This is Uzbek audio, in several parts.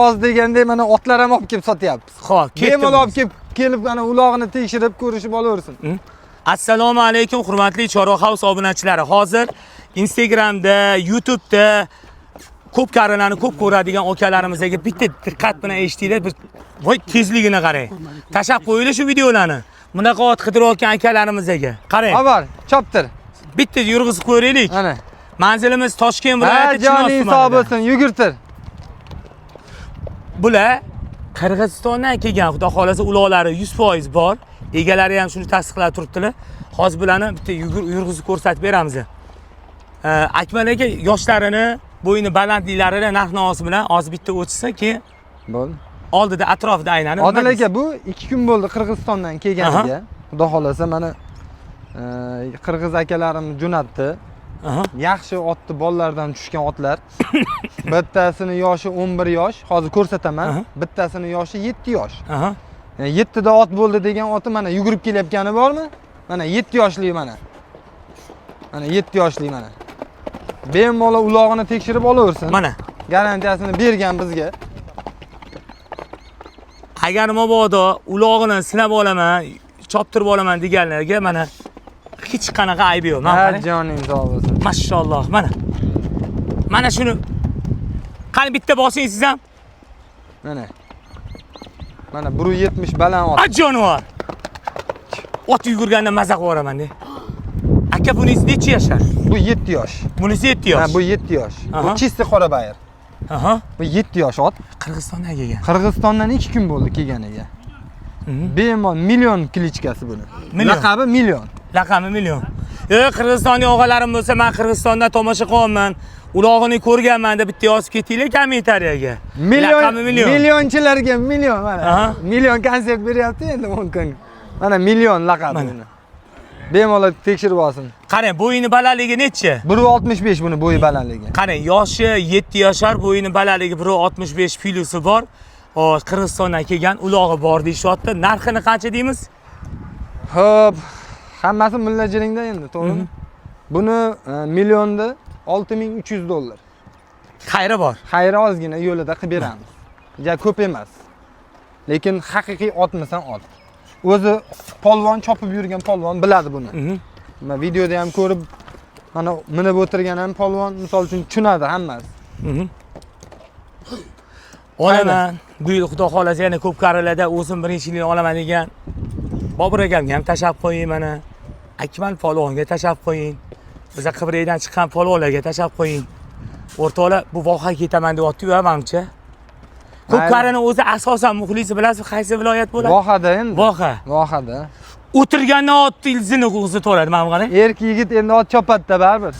Hozir deganda mana otlar ham olib kelib sotyapmiz. Xo'p, ketdim. Bemalol olib kelib, kelib mana ulog'ini tekshirib, ko'rishib olaversin. Assalomu alaykum hurmatli Chorva House obunachilari. Hozir Instagramda, YouTube'da ko'p karralarni ko'p ko'radigan akalarimizga bitta diqqat bilan eshitinglar. Bir voy tezligini qarang. Tashlab qo'yinglar shu videolarni. Bunaqa ot qidirayotgan akalarimizga. Qarang. Avval choptir. Bitta yurg'izib ko'raylik. Mana. Manzilimiz Toshkent Ha, viloyati Chinoz joning sog' tumanida. bo'lsin, yugurtir. Bular Qirg'izistondan kelgan, xudo xolasa uloqlari 100% bor. Egalari ham shuni tasdiqlab turibdilar. Hozir bularni bitta yurg'izib ko'rsatib beramiz. Akmal aka yoshlarini, bo'yini balandliklarini narx-navosi bilan hozir bitta o'tsa, keyin Bo'ldi. oldida atrofida aylanib. Odil aka, bu 2 kun bo'ldi Qirg'izistondan kelganiga. Xudo xolasa mana qirg'iz akalarim jo'natdi. Yaxshi otni bolalardan tushgan otlar. Bittasini yoshi 11 yosh, hozir ko'rsataman. Bittasini yoshi 7 yosh. 7 da ot bo'ldi degan oti mana yugurib kelyapgani bormi? Mana 7 yoshli mana. Mana 7 yoshli mana. Bemalol ulog'ini tekshirib olaversin. Mana. Garantiyasini bergan bizga. Agar mabodo ulog'ini sinab olaman, choptirib olaman deganlarga mana hech qanaqa aybi yo'q. Mana Ha, qarang. joning sog' bo'lsin. Mashalloh, mana. Mana shuni qani bitta bosing siz ham. Mana. Mana 1.70 baland ot. A jonivor. Ot yugurganda maza qilib yuboraman de. Aka bunisi necha yashar? Bu 7 yosh. Bunisi 7 yosh. Ha, bu 7 yosh. Bu чистый qorabayir. Bu 7 yosh ot. Qirg'izistondan kelgan. Qirg'izistondan 2 kun bo'ldi kelganiga. Bemalol million кличка si buni. Million. Laqabi million. Laqami million. Qirg'izistonlik og'alarim bo'lsa, men Qirg'izistondan tomosha qilyapman. Ulog'ini ko'rganman deb bitta yozib ketinglar kommentariyaga. Million, Laqami million. Millionchilarga million mana. Million konsert beryapti endi 10 kun. Mana million laqabi buni. Bemalol tekshirib olsin. Qarang, bo'yini balandligi necha? 1.65 buni bo'yi balandligi. Qarang, yoshi 7 yashar, bo'yini balandligi 1.65 plusi bor. Hozir Qirg'izistondan kelgan, ulog'i bor deyishyapti. Narxini qancha deymiz? Xo'p, hammasi mullajiringda endi, to'g'rimi? Buni millionda 6300 dollar. Xayri bor. Xayri ozgina yo'lida qilib beramiz. Ja ko'p emas. Lekin haqiqiy otmisan ot. O'zi polvon chopib yurgan polvon biladi buni. Men videoda ham ko'rib, mana minib o'tirgan ham polvon misol uchun tushunadi hammasi. Olaman. Bu yil xudo xolasa yana ko'p karralarda o'zim birinchi yilini olaman degan Bobur akamga ham tashlab qo'ying mana. Akmal polvonga tashlab qo'ying. Biza Qibraydan chiqqan polvonlarga tashlab qo'ying. O'rtoqlar, bu vohaga ketaman deyapti-yu, manimcha. Ko'p karrani o'zi asosan muxlisi bilasiz qaysi viloyat bo'ladi? Vohada endi. Voha. Vohada. O'tirgandan ot ilzini o'zi to'ladi, mana bu qarang. Erk yigit endi ot chopadi-da baribir.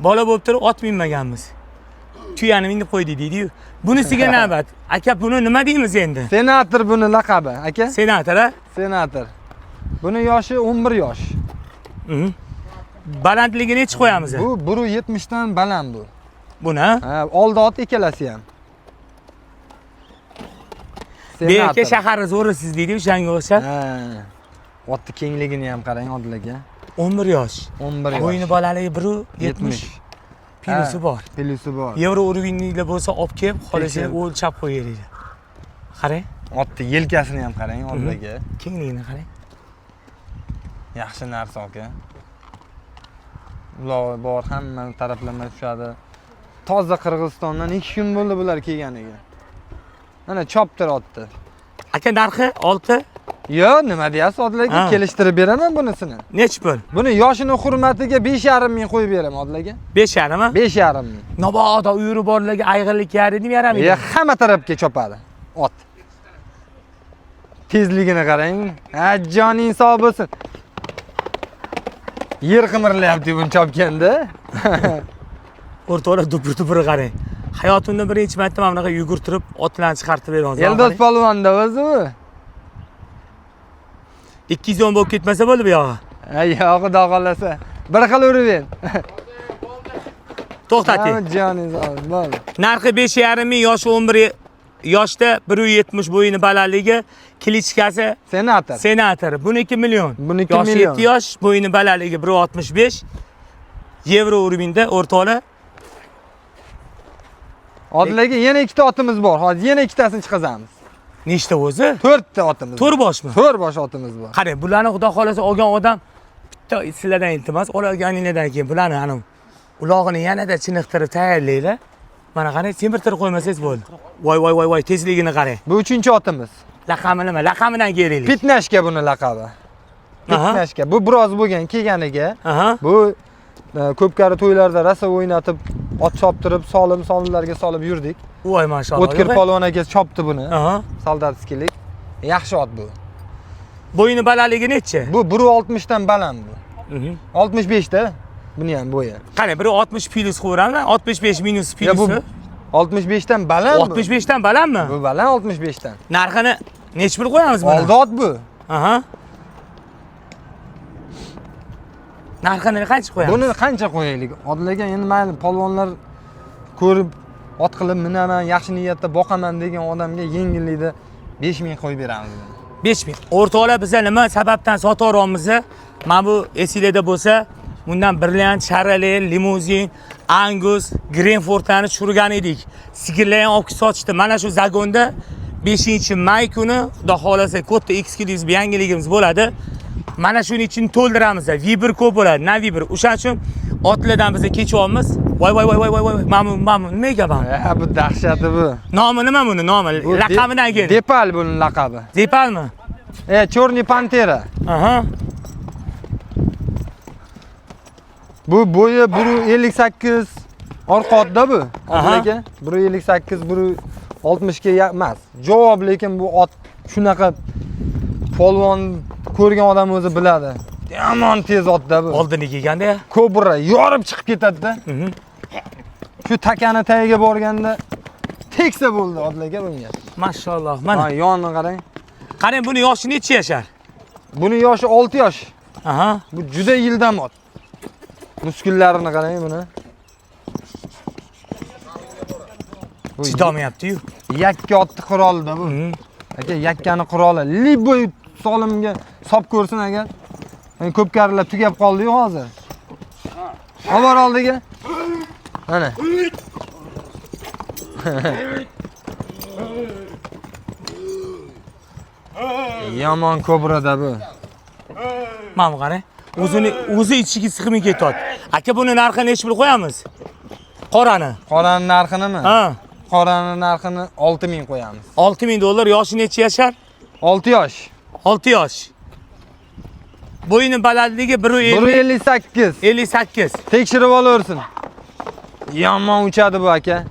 Bola bo'lib turib ot minmaganmiz. Tuyani minib qo'ydik deydi-yu. Bunisiga navbat. Aka, buni nima deymiz endi? Senator buni laqabi, aka. Senator, a? Senator. Buni yoshi 11 yosh. Balandligi nechi qo'yamiz? Bu 1.70 dan baland bu. Buni, ha? Ha, oldi ot ikkalasi ham. Berka shahari zo'ri siz deydi o'shanga o'xshab. Ha. Otni kengligini ham qarang Odil aka. 11 yosh. 11 yosh. Bo'yni balandligi 1.70. Plusi bor. Plusi bor. Yevro уровень lar bo'lsa olib kelib, xohlasa o'lchab qo'yaveringlar. Qarang, Otni yelkasini ham qarang Odil aka. kengligini qarang. Yaxshi narsa aka. Ulog'i bor, hamma taraflama tushadi. Toza Qirg'izistondan 2 kun bo'ldi bular kelganiga. Mana choptir otni. Aka narxi 6 Yo, nima deyapsiz Odil aka? Kelishtirib beraman bunisini. Nechi pul? Buni yoshini hurmatiga 5,5 ming qo'yib beraman Odil aka. 5,5 mi? 5,5 ming. Mabodo uyuri borlarga ayg'irlik yaradimi, yaramaydi? Ya hamma tarafga chopadi ot. Tezligini qarang. Ha, joning sog' bo'lsin. Yer qimirlayapti buni chopganda. O'rtoqlar dupur-dupur qarang. Hayotimda birinchi marta mana bunaqa yugurtirib otlarni chiqartib beramiz. Eldos polvonda o'zi bu. 210 bo'lib ketmasa bo'ldi bu yog'i. Ha, yo'q, xudo xolasa. Bir xil urib. To'xtating. Joning sog' bo'ldi. Narxi 5,5 ming, yoshi 11 yoshda, 1.70 bo'yini balandligi, кличка si Senator. Senator. Buniki million. Buniki yoshi million. 7 yosh, bo'yini balandligi 1.65. Yevro уровень da o'rtoqlar. Odil aka, yana ikkita otimiz bor. Hozir yana ikkitasini chiqazamiz. Nechta o'zi? 4 ta otimiz. 4 boshmi? 4 bosh otimiz bor. Qarang, bularni xudo xolasa olgan odam bitta sizlardan iltimos, olganinglardan keyin bularni anavi ulog'ini yanada chiniqtirib tayyorlanglar. Mana qarang, semirtirib qo'ymasangiz bo'ldi. Voy voy voy voy, tezligini qarang. Bu 3-otimiz. Laqami nima? Laqamidan kelaylik. Pitnashka buni laqabi. Pitnashka. Bu biroz bo'lgan kelganiga. Bu ko'pkari to'ylarda rosa o'ynatib, ot choptirib, solim solimlarga solib yurdik. Voy maşallah. O'tkir polvon aka chopdi buni. Soldatskilik. Yaxshi ot bu. Bo'yini balandligi nechi? Bu 1.60 dan baland bu. 65 da. Buni ham bo'yi. Qarang, 1.60 plus qo'yamiz, 65 minus Ya bu plusi. 65 dan baland bu. 65 dan balandmi? Bu baland 65 dan. Narxini nechi pul qo'yamiz buni? Oldi ot bu. Aha. Narxini qancha qo'yamiz? Buni qancha qo'yaylik? Odil aka, endi mayli polvonlar ko'rib ot qilib minaman, yaxshi niyatda boqaman degan odamga yengillikda 5000 qo'yib beramiz buni. 5000. O'rtoqlar, biza nima sababdan sotaveramiz? Mana bu esinglarda bo'lsa, bundan brilliant, Chevrolet, limuzin, Angus, Greenfordlarni tushirgan edik. Sigirlar ham olib sotishdi. Mana shu zagonda 5-may kuni Xudo xolasa katta eksklyuziv yangiligimiz bo'ladi. Mana shuning ichini to'ldiramiz. Vibr ko'p bo'ladi, na vibr. O'shaning uchun otlardan biza kechyapmiz. Voy voy voy voy voy voy. Mana bu nima ekan mana? Ha, bu dahshati bu. Nomi nima buni? Nomi Bu laqabidan keyin. Depal buni laqabi. Zepalmi? Chorny Pantera. Aha. Bu bo'yi 1.58 orqa otda bu. Aha. Aka, 1.58, 1.60 ga emas. Javob, lekin bu ot shunaqa polvon ko'rgan odam o'zi biladi. Yomon tez otda bu. Oldini kelganda ya. Kobra yorib chiqib ketadi-da. Shu takani tagiga borganda teksa bo'ldi Odil aka bunga. Maşalloh. Mana. Ha, yonini qarang. Qarang, buni yoshi necha yashar? Buni yoshi 6 yosh. Aha. Bu juda ildam ot. Muskullarini qarang buni. Bu Chidamayapti-yu. Yakka otni qurolida bu. Aka, yakkani quroli. Liboy solimga sop ko'rsin agar. Yani ko'pkarilar tugab qoldi-yu hozir. Olib oldiga. Mana. Yomon kobrada bu. Mana bu qarang. O'zini o'zi ichiga sig'may ketyapti. Aka, buni narxini necha pul qo'yamiz? Qorani. Qorani narxinimi? Ha. Qorani narxini 6000 qo'yamiz. $6000 yoshi necha yashar? 6 yosh. 6 yosh. Bo'yini balandligi 1.58. 1.58. Tekshirib olaversin. Yomon uchadi bu aka.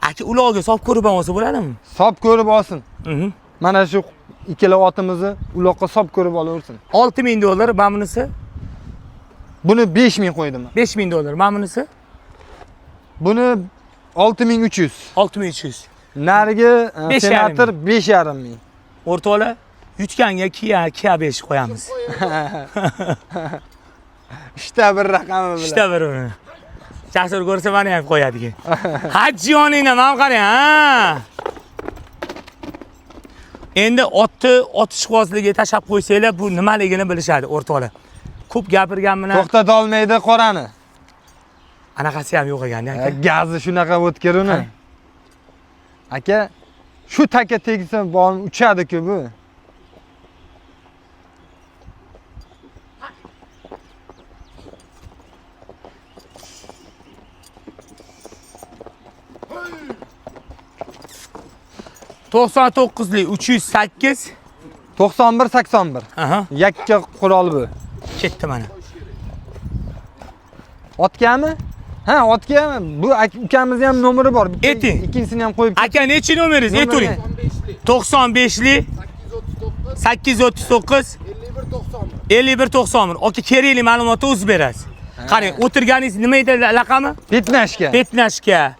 Aka, ulog'iga sop ko'rib ham olsa bo'ladimi? Sop ko'rib olsin. Mana shu ikkala otimizni uloqqa sop ko'rib olaversin. $6000 mana bunisi. Buni 5000 qo'ydim. $5000 mana bunisi. Buni 6300. 6300. Narigi Besh yarim senator 5,5 ming. O'rtoqlar, yutganga Kia 5 qo'yamiz. Uchta bir raqami bilan. Uchta bir uni. Jasur ko'rsa meni ham qo'yadi keyin. Hajji yoningda mana qarang, ha. Endi otni ot ishqibozligiga tashlab qo'ysanglar, bu nimaligini bilishadi o'rtoqlar. Ko'p gapirgan bilan To'xtata olmaydi qorani. Anaqasi ham yo'q ekan, aka. Gazi shunaqa o'tkir uni. Aka, shu taka tegsa bor uchadi-ku bu. 99lik 308. 91 81. Aha. Yakka qurol bu. Ketdi mana. Otgami? Ha, otgami? Bu ukamizni ham nomeri bor. Bitta Ayting. Ikkinchisini ham qo'yib. Aka, nechi nomeringiz? Nomeri Ayturing. 95lik 839 51 91. Aka, kerakli ma'lumotni o'zi berasiz. Qarang, o'tirganingiz nima edi laqami? Petnashka. Petnashka.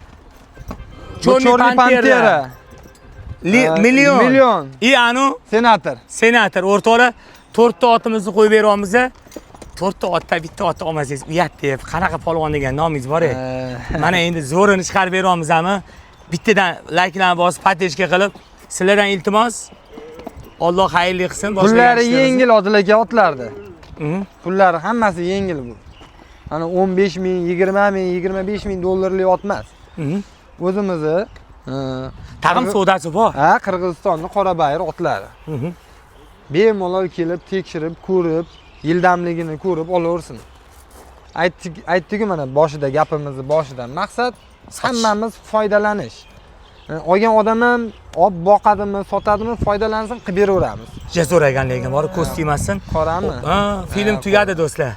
Bu Chorny Pantera. Million. Million. I anu Senator. Senator. O'rtoqlar, 4 ta otimizni qo'yib beryapmiz. 4 ta otda bitta otni olmasangiz uyat deb, qanaqa polvon degan nomingiz bor-e. Mana endi zo'rini chiqarib beryapmizmi? Bittadan layklarni bosib, podдержка qilib, sizlardan iltimos. Alloh xayrli qilsin. Boshlagan Pullari ishlarimizni. yengil Odil aka otlardi. Pullari hammasi yengil bu. Ana 15 ming, 20 ming, 25 ming dollarlik ot emas. O'zimizni Tag'in savdosi bor. Ha, Qirg'izistonni qorabayir otlari. Bemalol kelib tekshirib, ko'rib, ildamligini ko'rib olaversin. Aytdik, aytdik-ku mana boshida, gapimizni boshida. Maqsad hammamiz foydalanish. Olgan odam ham olib boqadimi, sotadimi, foydalansin, qilib beraveramiz. Jasur ekan lekin, borib ko'z tegmasin. Qorami? Ha, film Ha, tugadi, do'stlar.